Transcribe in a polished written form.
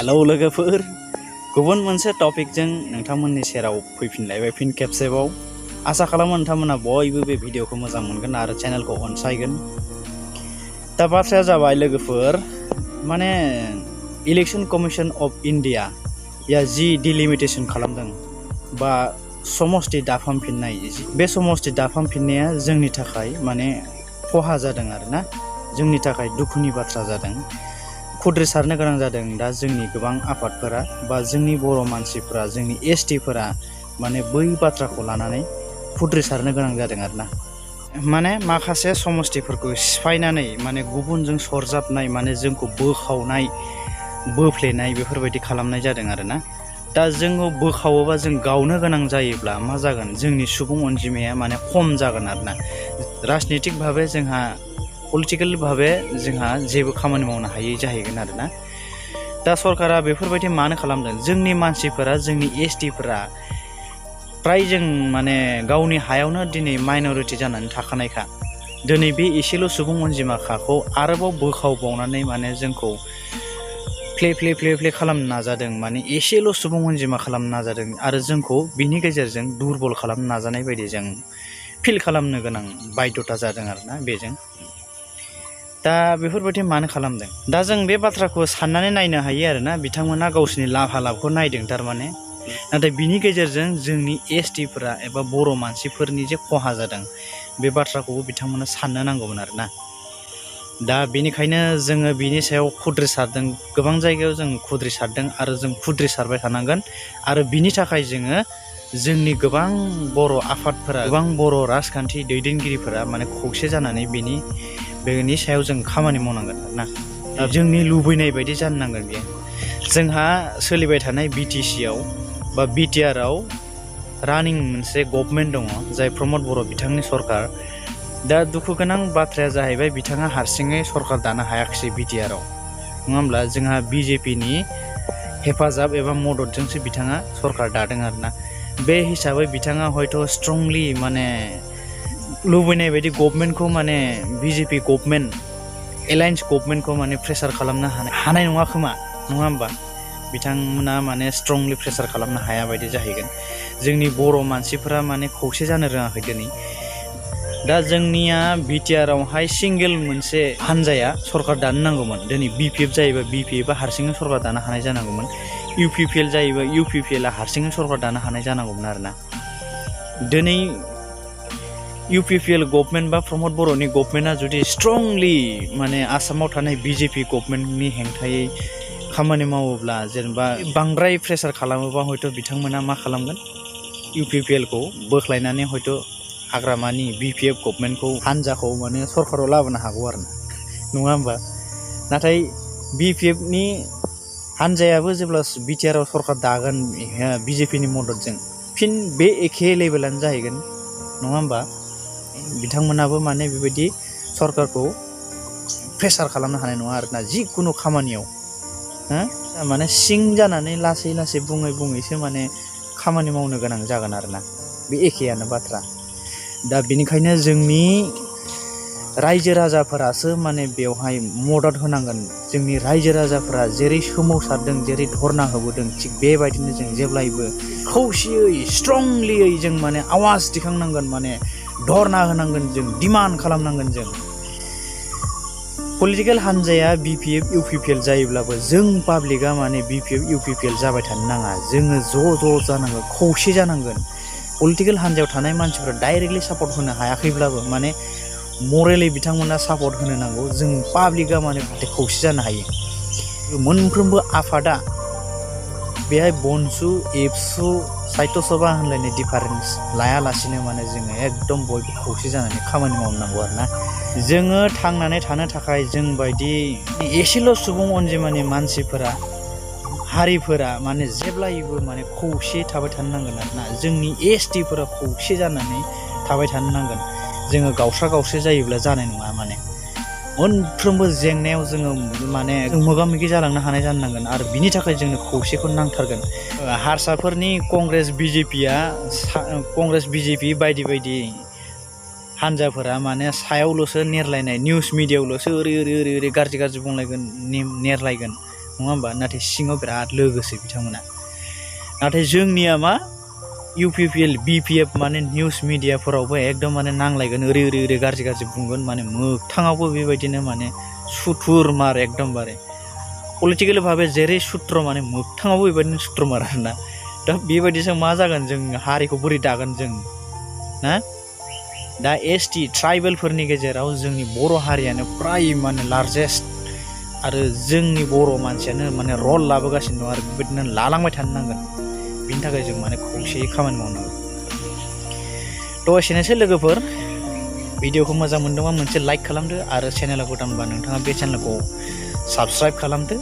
Hello लोगोफोर गुबुन मोनसे टपिकजों नोंथांमोननि सेराव फैफिनलायबाय फिन खेबसेबाव आसा खालामो नोंथांमोना बयबो बे भिडिअखौ मोजां मोनगोन आरो चेनेलखौ अनसायगोन। दा बाथ्राया जाबाय लोगोफोर माने इलेक्शन कमिशन अफ इन्डिया या जि डिलिमिटेशन खालामदों बा समस्ति दाफामफिननाय बे समस्ति दाफामफिननाया जोंनि थाखाय माने खहा जादों आरोना जोंनि थाखाय दुखुनि बाथ्रा जादों। खुद्रिसारनो गोनां जादों दा जोंनि गोबां आफादफोरा बा जोंनि बर' मानसिफोरा जोंनि एसटिफोरा माने बै बाथ्राखौ लानानै खुद्रिसारनो गोनां जादों आरोना। माने माखासे समस्तिफोरखौ सिफायनानै माने गुबुनजों सरजाबनाय माने जोंखौ बोखावनाय बोफ्लेनाय बेफोरबायदि खालामनाय जादों आरोना। दा जोङो बोखावोबा जों गावनो गोनां जायोब्ला मा जागोन जोंनि सुबुं अनजिमाया माने खम जागोन आरोना। राजनितिक भाबे जोंहा पलिटिकेल भाबे जोंहा जेबो खामानि मावनो हायै जाहैगोन आरोना। दा सरकारा बेफोरबायदि मानो खालामदों जोंनि मानसिफोरा जोंनि एसटिफोरा फ्राय जों माने गावनि हायावनो दिनै माइनरिटि जानानै थाखानायखा दिनै बे एसेल' सुबुं अनजिमाखाखौ आरोबाव बोखावबावनानै माने जोंखौ प्ले खालामनो नाजादों माने एसेल' सुबुं अनजिमा खालामनो नाजादों आरो जोंखौ बिनि गेजेरजों दुरबल खालामनो नाजानाय बायदि जों फिल खालामनो गोनां बायध'था जादों आरोना बेजों। दा बेफोरबायदि मानो खालामदों दा जों बे बाथ्राखौ साननानै नायनो हायो आरोना बिथांमोना गावसिनि लाभालाभखौ नायदों थारमाने नाथाय बिनि गेजेरजों जोंनि एसटिफोरा एबा बर' मानसिफोरनि जे खहा जादों बे बाथ्राखौबो बिथांमोना साननो नांगौमोन आरोना। दा बेनिखायनो जोङो बिनि सायाव खुद्रिसारदों गोबां जायगायाव जों खुद्रिसारदों आरो जों खुद्रिसारबाय थानांगोन आरो बिनि थाखाय जोङो जोंनि गोबां बर' आफादफोरा गोबां बर' राजखान्थि दैदेनगिरिफोरा माने खौसे जानानै बेनि सायाव जों खामानि मावनांगोन आरोना। जोंनि लुबैनाय बायदि जानो नांगोन बेयो। जोंहा सोलिबाय थानाय BTCआव बा BTRआव रानिं मोनसे गभर्नमेन्ट दङ जाय प्रमद बर' बिथांनि सरकार। दा दुखु गोनां बाथ्राया जाहैबाय बिथाङा हारसिङै सरकार दानो हायाखिसै BTRआव नङा होमब्ला जोंहा BJPनि हेफाजाब एबा मददजोंसो बिथाङा सरकार दादों आरोना। बे हिसाबै बिथाङा हयथ' स्ट्रंलि माने लुबैनाय बायदि गभर्नमेन्टखौ माने BJP गभर्नमेन्ट एलायन्स गभर्नमेन्टखौ माने प्रेसार खालामनो हानाय नङा खोमा नङा होमबा बिथांमोना माने स्ट्रंलि प्रेसार खालामनो हाया बायदि जाहैगोन। जोंनि बर' मानसिफोरा माने खौसे जानो रोङाखै दिनै। दा जोंनिया BTRआवहाय सिंगेल मोनसे हान्जाया सरकार दानो नांगौमोन दिनै BPF जायोबा BPFआ हारसिङै सरकार दानो हानाय जानांगौमोन। UPPL जायोबा UPPLआ हारसिङै सरकार दानो हानाय जानांगौमोन आरोना। दिनै UPPL गभर्नमेन्ट बा प्रमद बर'नि गभर्नमेन्टआ जुदि स्ट्रंलि माने आसामाव थानाय BJP गभर्नमेन्टनि हेंथायै खामानि मावोब्ला जेनेबा बांद्राय प्रेसार खालामोबा हयथ' बिथांमोना मा खालामगोन UPPLखौ बोख्लायनानै हयथ' हाग्रामानि BPF गभर्नमेन्टखौ हान्जाखौ माने सरकाराव लाबोनो हागौ आरोना नङा होमबा। नाथाय BPFनि हान्जायाबो जेब्ला BTRआव सरकार दागोन BJPनि मददजों फिन बे एखे लेभेलानो जाहैगोन नङा होमबा। बिथांमोनाबो माने बेबायदि सरकारखौ प्रेसार खालामनो हानाय नङा आरोना जिखुनु खामानियाव माने सिं जानानै लासै लासै बुङैसो माने खामानि मावनो गोनां जागोन आरोना बे एखेयानो बाथ्रा। दा बेनिखायनो जोंनि रायजो राजाफोरासो माने बेवहाय मदद होनांगोन। जोंनि रायजो राजाफोरा जेरै सोमावसारदों जेरै धरना होबोदों थिग बेबायदिनो जों जेब्लायबो खौसेयै स्ट्रंलियै जों माने आवाज दिखांनांगोन माने धरना होनांगोन जों डिमान्ड खालामनांगोन। जों पलिटिकेल हान्जाया BPF UPPL जायोब्लाबो जों पाब्लिकआ माने BPF UPPL जाबाय थानो नाङा। जोङो ज' जानांगोन खौसे जानांगोन। पलिटिकेल हान्जायाव थानाय मानसिफ्रा डाइरेक्टलि सापर्ट होनो हायाखैब्लाबो माने मरेलि बिथांमोना सापर्ट होनो नांगौ। जों पाब्लिकआ माने खौसे जानो हायो। मोनफ्रोमबो आफादा बेहाय बनसु एबसु साहित्य सभा होनलायनाय डिफारेन्स लायालासिनो माने जोङो एकदम बयबो खौसे जानानै खामानि मावनांगौ आरोना। जोङो थांनानै थानो थाखाय जों बायदि एसेल' सुबुं अनजिमानि मानसिफोरा हारिफोरा माने जेब्लायबो माने खौसे थाबाय थानो नांगोन आरोना। जोंनि एसटिफोरा खौसे जानानै थाबाय थानो नांगोन। जोङो गावस्रा गावस्रि जायोब्ला जानाय नङा माने मोनफ्रोमबो जेंनायाव जोङो माने मोगा मोगि जालांनो हानाय जानो नांगोन आरो बिनि थाखाय जोंनो खौसेखौ नांथारगोन। हारसाफोरनि कंग्रेस BJP बायदि हान्जाफोरा माने सायावल'सो नेरलायनाय निउस मिडियायावल'सो ओरै गाज्रि बुंलायगोन नेरलायगोन नङा होमबा नाथाय सिङाव बिराद लोगोसे बिथांमोना नाथाय जोंनिया मा UPPL BPF माने निउस मिडियाफोरावबो एकदम माने नांलायगोन ओरै गाज्रि बुंगोन माने मोगथाङावबो बेबायदिनो माने सुथुर मार एकदमबारे पलिटिकेल भाबे जेरै सुत्र माने मोगथाङावबो बेबायदिनो सुत्र मार आरोना दा बेबायदिजों मा जागोन जों हारिखौ बोरै दागोन जों ना दा ST ट्राइबेलफोरनि गेजेराव जोंनि बर' हारियानो प्राय माने लार्जेस्ट आरो जोंनि बर' मानसियानो माने रल लाबोगासिनो दं आरो बेबायदिनो लालांबाय थानो नांगोन बिनि थाखाय जों माने खौसेयै खामानि मावनांगौ थ' एसेनोसै लोगोफोर भिडिअखौ मोजां मोनदोंबा मोनसे लाइक खालामदो आरो चेनेलाव गोदानबा नोंथाङा बे चेनेलखौ साबस्क्राइब खालामदो